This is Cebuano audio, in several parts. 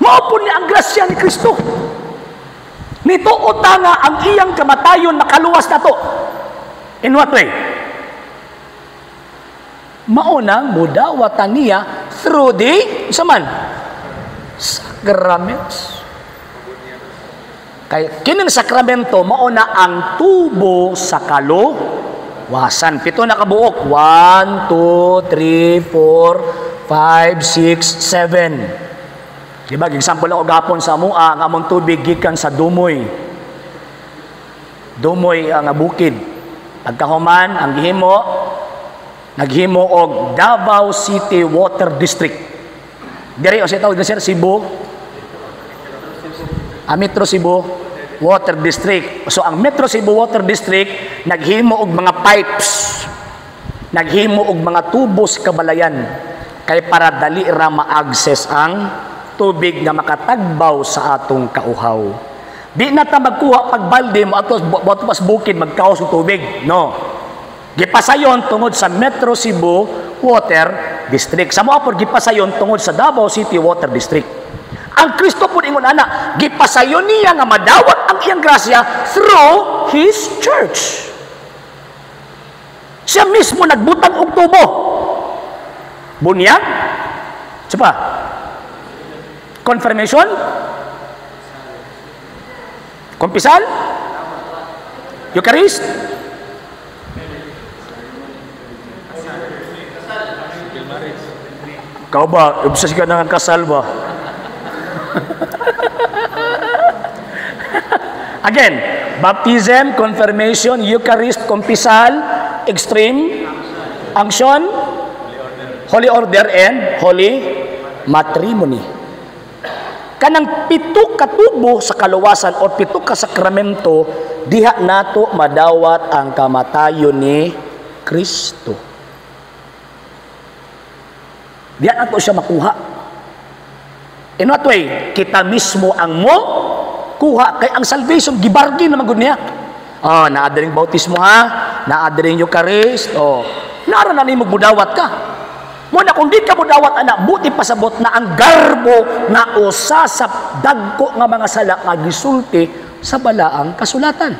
Mao po ni ang grasya ni Kristo. Nituo ta nga ang iyang kamatayon nakaluwas nato. In what way? Mao nang mudawatan niya through the unsa man? Sacraments. Kay kining sakramento mao na ang tubo sa kaluwasan. Pito na kabuok. 1, 2, 3, 4, 5, 6, 7. Diba, example ako gapon sa mua, ang among tubig gikan sa Dumoy. Dumoy ang bukid. Pagkahuman, ang gihimo, naghimo og Davao City Water District. Diri o sa tawag sir, Cebu. Ah, Metro Cebu Water District. So ang Metro Cebu Water District naghimo og mga pipes. Naghimo og mga tubos kabalayan kay para dali ra ma-access ang tubig nga makatagbaw sa atong kauhaw. Di na ta magkuha pag balde mo ato pas bukid magkaos og tubig. No. Gipasayon tungod sa Metro Cebu Water District. Sa moa pod gipasayon tungod sa Davao City Water District. Ang Kristo pod ingon ana, gipasayon niya nga madawat ang iyang grasya through His church. Siya mismo nagbutang og tubo. Bunyag? Sa pa? Confirmation? Kumpisal? Eucharist? Kau ba? Obsess ka na ng kasal ba? Again, baptism, confirmation, Eucharist, kumpisal, extreme, unction, holy order, and holy matrimony. Kanang pito ka tubo sa kaluwasan o pito ka sakramento, diha nato madawat ang kamatayon ni Kristo. Diha nato siya makuha. In what way? Kita mismo ang mo kuha kay ang salvation gibargain na magud niya. Oh, naa diring bautismo ha, naa diring Eucharist, oh. Nara na nimo mudawat ka. Mo na kung di ka mudawat ana, buti pasabot na ang garbo nga usa sa dagko nga mga sala nga gisulti sa balaang kasulatan.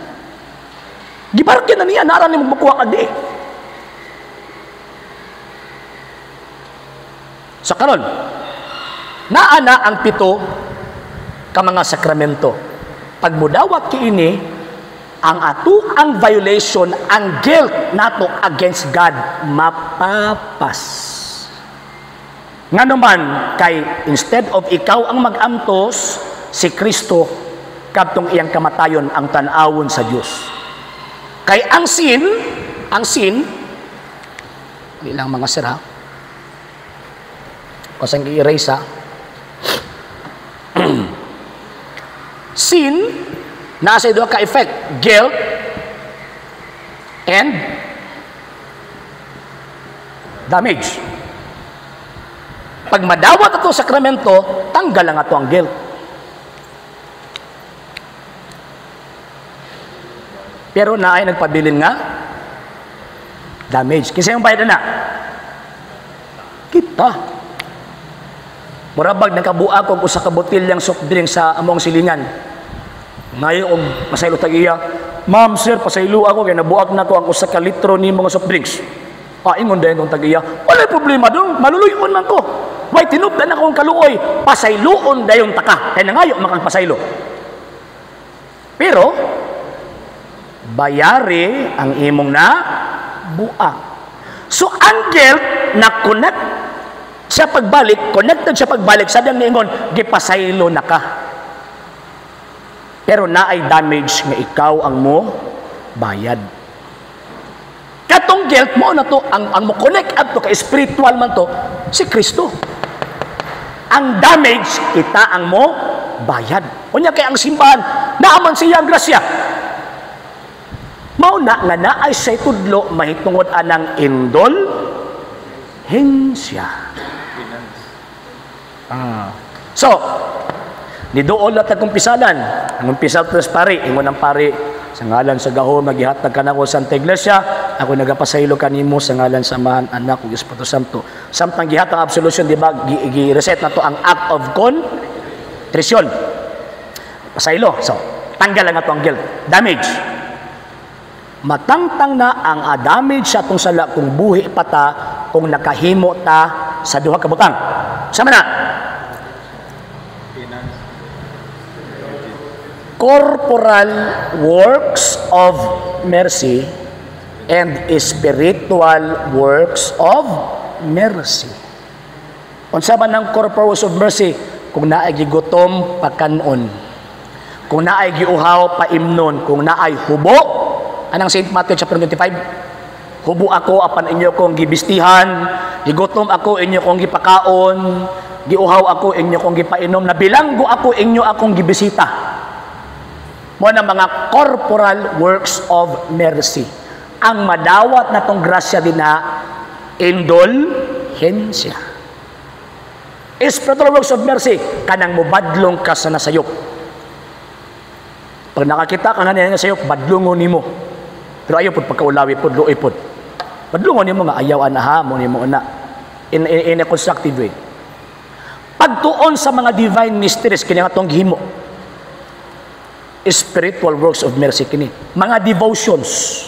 Gibargain na niya, nara nimo makuha ka di. Sa karon, naa na ang pito ka mga sakramento. Pag mudawat kiini, ang ato ang violation, ang guilt nato against God mapapas. Ngano man kay instead of ikaw ang magamtos, si Kristo kadtong iyang kamatayon ang tan-awon sa Dios. Kay ang sin, di lang mga sir ha. Kasang i-erase ha. Sin nasa duha ka effect, guilt and damage. Pag madawat ato sakramento, tanggal lang ato ang guilt. Pero naay nagpabilin nga damage. Kinsa yung bayad na? Kita. Murabag nakabuak og usa ka botilyang soft drink sa among silingan. Ngayon og pasaylo tag iya, "Ma'am, sir, pasaylo ako kay nabuak na ko ang usa ka litro ni mga soft drinks." Ah, ingon dayon tong tag iya, "Walay problema dong, maluluyon man ko. Way tinubdan akong kaluoy, pasayloon dayon taka." Kay nangayo man kang pasaylo. Pero bayari ang imong na buak. So ang guilt na connect siya pagbalik, connected siya pagbalik, sabi ang niingon, gipasaylo na ka. Pero naay damage nga ikaw ang mo bayad. Katong guilt mo na to, ang mo connect up to, kay spiritual man to, si Kristo. Ang damage, kita ang mo bayad. Unya kay ang simbahan, naaman siya ang grasya. Mao na nga naay say tudlo mahitungod anang indulhensya. So, niduol na tagkumpisalan. Ang umpisal tas pari, ingon ang pari, sa ngalan sa gahom magihatag kanako sa Santa Iglesia, ako nagapasaylo kanimo sa ngalan sa Amahan, Anak ug Espiritu Santo. Samtang gihatag ang absolution, di ba, gi-reset na to ang act of Trisyon. Pasaylo. So, tanggal lang ato ang guilt. Damage. Matangtang na ang damage sa atong sala kung buhi pa ta, kung nakahimo ta sa duha ka butang. Sama na? Penance. Corporal works of mercy and spiritual works of mercy. Unsa man ang corporal works of mercy? Kung naay gigutom, pakanon. Kung naay giuhaw, paimnon. Kung naay hubo, anang St. Matthew chapter 25, hubo ako apan inyo kong gibistihan, gigutom ako inyo kong gipakaon, giuhaw ako inyo kong gipainom, nabilanggo ako inyo akong gibisita. Mao na mga corporal works of mercy. Ang madawat na tong grasya dinha, indulhensya. Spiritual works of mercy, kanang mubadlong ka sa nasayop. Pag nakakita ka nga niya nasayop, badlungon nimo. Pero ayaw pud pagkaulawi pud, luoy pud. Badlungon nimo nga ayaw ana ha, mo nimo na. In a constructive way. Pagtuon sa mga divine mysteries, kini nga atong gihimo. Spiritual works of mercy kini. Mga devotions.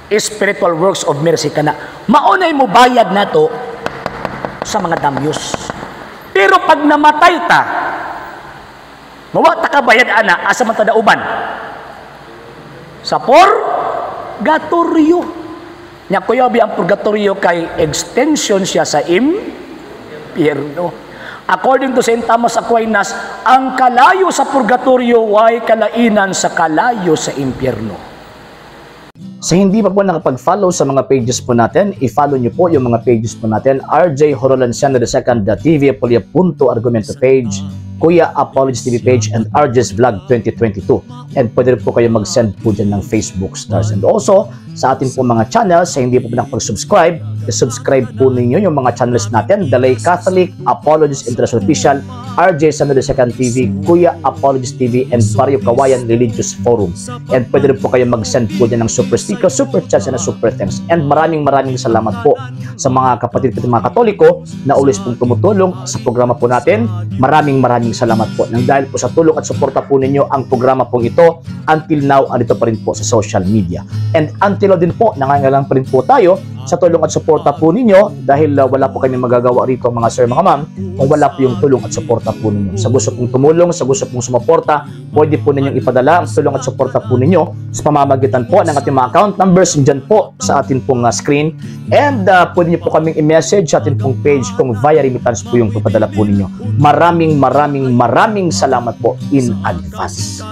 Spiritual works of mercy kana. Maunay mo bayad nato sa mga damyos. Pero pag namatay ta, mawa ta ka bayad ana, asa man ta dauban? Sa purgatorio. Nya kuya bi, ang purgatorio kay extension siya sa impyerno. According to St. Thomas Aquinas, ang kalayo sa purgatorio way kalainan sa kalayo sa impyerno. Sa hindi pa po nakapag-follow sa mga pages po natin, i-follow nyo po yung mga pages po natin. RJ Horolanciano II, TV Apolia Punto Argumento page, Kuya Apologies TV page, and RJ's Vlog 2022. And pwede rin po kayo mag-send po dyan ng Facebook stars. And also, sa ating po mga channels, sa hindi po nakapag-subscribe, i-subscribe po ninyo yung mga channels natin: The Lay Catholic, Apologies International Official, RJ Samuel II TV, Kuya Apologies TV, and Barrio Kawayan Religious Forum. And pwede rin po kayo mag-send po dyan ng super sticker, super chats, and super thanks. And maraming maraming salamat po sa mga kapatid ko, mga Katoliko na always pong tumutulong sa programa po natin. Maraming maraming salamat po. Nang dahil po sa tulong at suporta po ninyo, ang programa pong ito until now andito pa rin po sa social media. And until now din po, nangangailangan pa rin po tayo sa tulong at suporta po ninyo dahil wala po kami magagawa rito, mga sir, mga ma'am, kung wala po yung tulong at suporta po ninyo. Sa gusto pong tumulong, sa gusto pong sumuporta, pwede po ninyong ipadala ang tulong at suporta po ninyo sa pamamagitan po ng ating mga account numbers dyan po sa atin pong screen. And pwede niyo po kaming i-message sa atin pong page kung via remittance po yung papadala po ninyo. Maraming maraming maraming salamat po in advance.